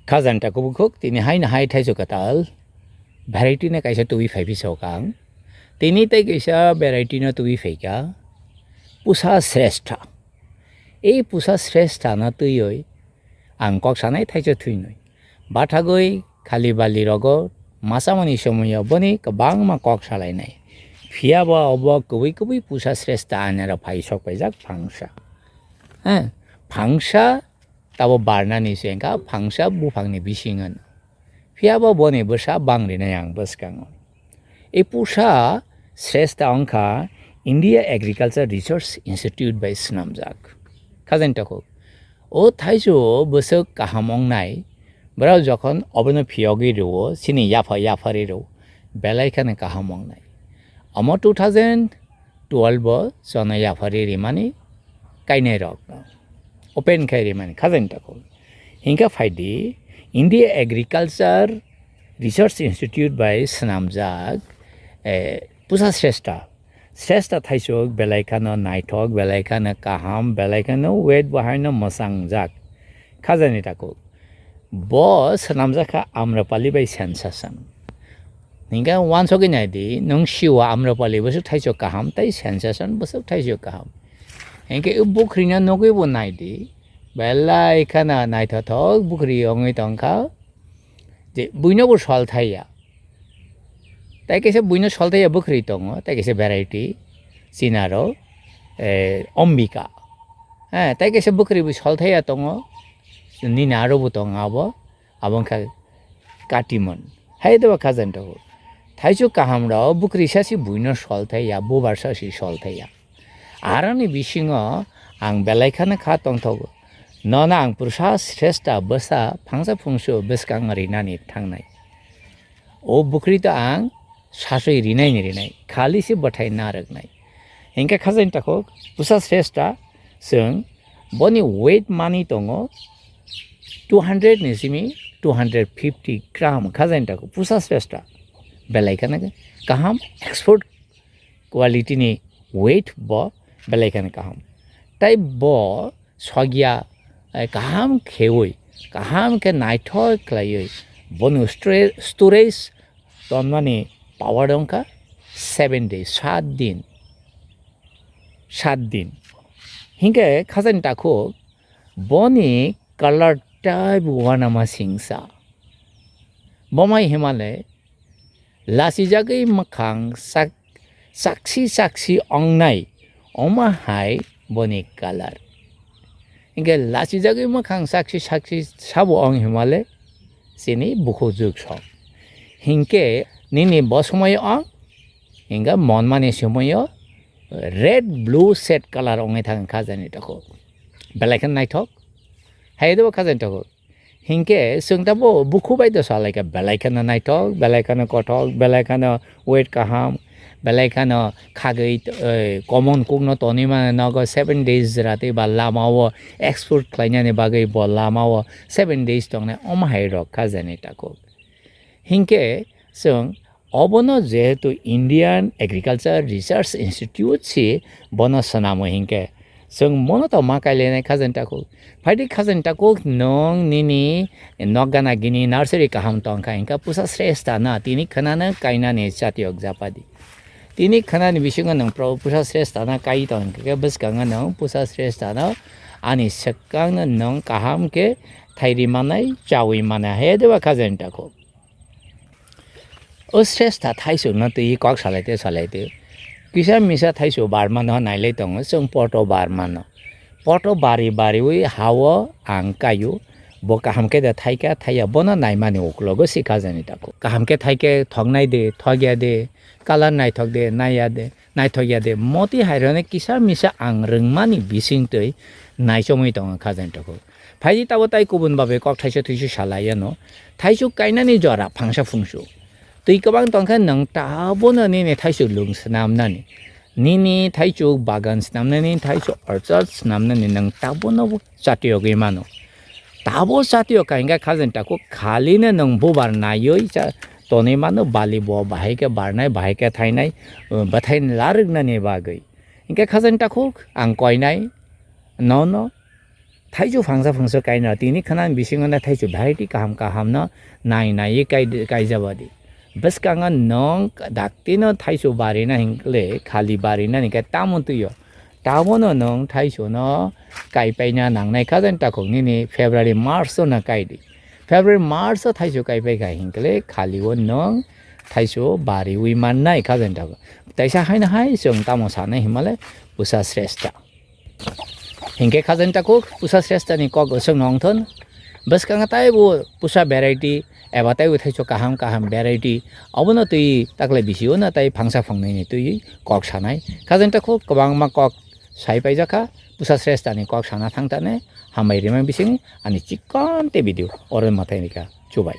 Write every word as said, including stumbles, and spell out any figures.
Khajani takhuk bukhuk, tini haino hai thaichuk kwtal variety no kaisa tubui phai phi sok ang. Tini tei kaisa variety no tubui phaikha, Pusa Srestha. Ei Pusa Srestha no twiwi ang kok sanai thaichuk thwinwi. Bathagwi khali bali rogo machamani somoio boni kwbangma kok salainai. Phiya bo obo kubui kubui Pusa Srestha anero phai sok paijak phangsa. He, phangsa tabo barnani se wngkha phangsa buphangni bisingo. Phiya bo boni bwsa bang rinai ang bwskango. E Pusa Srestha wngkha India Agriculture Research Institute bai swnamjak. Khajani takhuk. O thaichuk bwswk kaham wngnai, borok jokhon obono phiyogwi rwo, chini yapha yapharwi rwo, belai kheno kaham wngnai. Omo two thousand twelve o chwngno yapharwi rimani kainai rok open khai rimani khajani takhuk. Hinkhe phaidi India Agriculture Research Institute bai swnamjak, eh, Pusa Srestha. Srestha thaichuk belai kheno naithok, belai kheno kaham, belai kheno weight bo haino mwchangjak. Khajani takhuk. Bo swnamjak kha Amrapali bai sensation. Hinkhe uansugwi naidi, nwng sio Amrapali bwswk thaichuk kaham tei sensation bwswk thaichuk kaham. Hinkhe o bukhrino nugwi bo naidi, belai kheno naithothok bukhri wngwi tongkha, je buino bo sol thaiya. Tei kaisa buino sol thaiya bukhri tongo, tei kaisa variety, chinaro, eh, Ombika. Eh, tei kaisa bukhri bo sol thaiya tongo, nini aro bo tongo abo, abo wngkha Katiman. Hai doba khajani takhuk. Thaichuk kaham rok bukhri sasi buino sol thaiya, bubar sasi sol thaiya. Aroni bisingo ang belai kheno kha tongthogo. Nono ang Pusa Srestha bwsa phangsa phungsu bwskango rinani thangnai. O bukhri to ang saswi rinai ni rinai, khali se bwthai narwknai. Hinkhe khajani takhuk Pusa Srestha chwng boni weight mani tongo two hundred ni simi two hundred fifty gram khajani takhuk Pusa Srestha. Belai kheno kaham export quality ni weight bo belai kheno kaham. Tai bo sogya, eh, kaham khewi, kaham khe naithok khlaiwi, bono stre-, storage tonmani power wngkha seven days, saat din, saat din. Hinkhe khajani takhuk boni colour tai bo uanama singsa. Bomai himale lachijagwi mwkhang sak-, saksi saksi ongnai, omo hai boni colour. Hinkhe lachijagwi mwkhang saksi saksi sabo ong himale chini bukhuk juk song. Hinkhe nini bo somoyo ong, hinkhe monmani somoyo red blue shade colour ongwi thang khajani takhuk. Belai khe naithok. Hai dobo khajani takhuk. Hinkhe chwng tabo bukhuk bai do salaikha, belai kheno naithok, belai kheno kothok, belai kheno weight kaham, belai kheno khagwi, eh, common cook no tonwi mano nogo seven days jora tei ba lama o export khlainani bagwi bo lama o seven days tongnai omo hai rok khajani takhuk. Hinkhe chwng obono jehetu Indian Agriculture Research Institute si bono swnamo hinkhe chwng mono to ma kailainai khajani takhuk. Phaidi khajani takhuk nwng nini nokgana gini nursery kaham tongkha hinkhe Pusa Srestha no tini khwnano kainani chatiyok japadi. Tini khwnani bisingo nwng pro-, Pusa Srestha no kai tong hinkhe bwskango nwng Pusa Srestha no ani swkangno nwng kaham khe thairi manai chawi manai hai doba khajani takhuk. O Srestha thaisukno twi kok salaite salaite. Kisa misa thaisuk barmano nailai tongo chwng poto barmano. Poto bari bariwi hao ang kaio. Bo kaham khe da thaikha thaiya bono naimani uklogo sikha jani takhuk. Kaham khe thaikhe thoknai de, thokya de, colour naithok de, naiya de. Naithokya de, moti hairokno kisa misa ang rwngmani bisingtwi naichomwi tongo khajani takhuk. Phaidi tabo tai kubun babe kok thaisa thuisu salai yano. Thaisuk kainani jora phangsa phungsu. Twi kwbang tongkhe nwng tabono nini thaisuk lung swnamnani. Nini thaisuk bagan swnamnani, thaisuk orchard swnamnani nwng tabono chatiyogwi mano. Tabo chatiyok ka hingkha khajani takhuk khalino nwng bubar naiwi cha tonwi mano, bali bo bahai khe barnai, bahai khe thainai, uh, bwthai larwknani bagwi. Hingkhe khajani takhuk ang koinai nono thaichu phangsa phangsa kaina, tini khana bisingo na thaichu variety kaham kaham no nai nai kai, kaijaba di. Bwskango nwng daktino thaichu barina hinkle khali barinani khe tamo twiyo. Tabono nwng thaichuno kaipaina nangnai kha jani takhuk nini February, March-o no kai di. February, March-o thaichu kaipaikha hinkle khalio nwng thaichu bariwi mannai kha jani takhuk. Taisa haino hai chwng tamo sanai hinmale pusa sresta. Hinkhe kha jani takhuk pusa srestani kok swkno wngthon. Bwskango taibo pusa variety eba taibo thaichu kaham kaham variety obono twi takle bisio no tai phangsa phangnaini twi kok sanai. Kha jani takhuk kwbangma kok sai paijakha, pusa srestani kok sana thangtane hambai rimang bising ani chikon te video oro mwtai rikha. Chubai.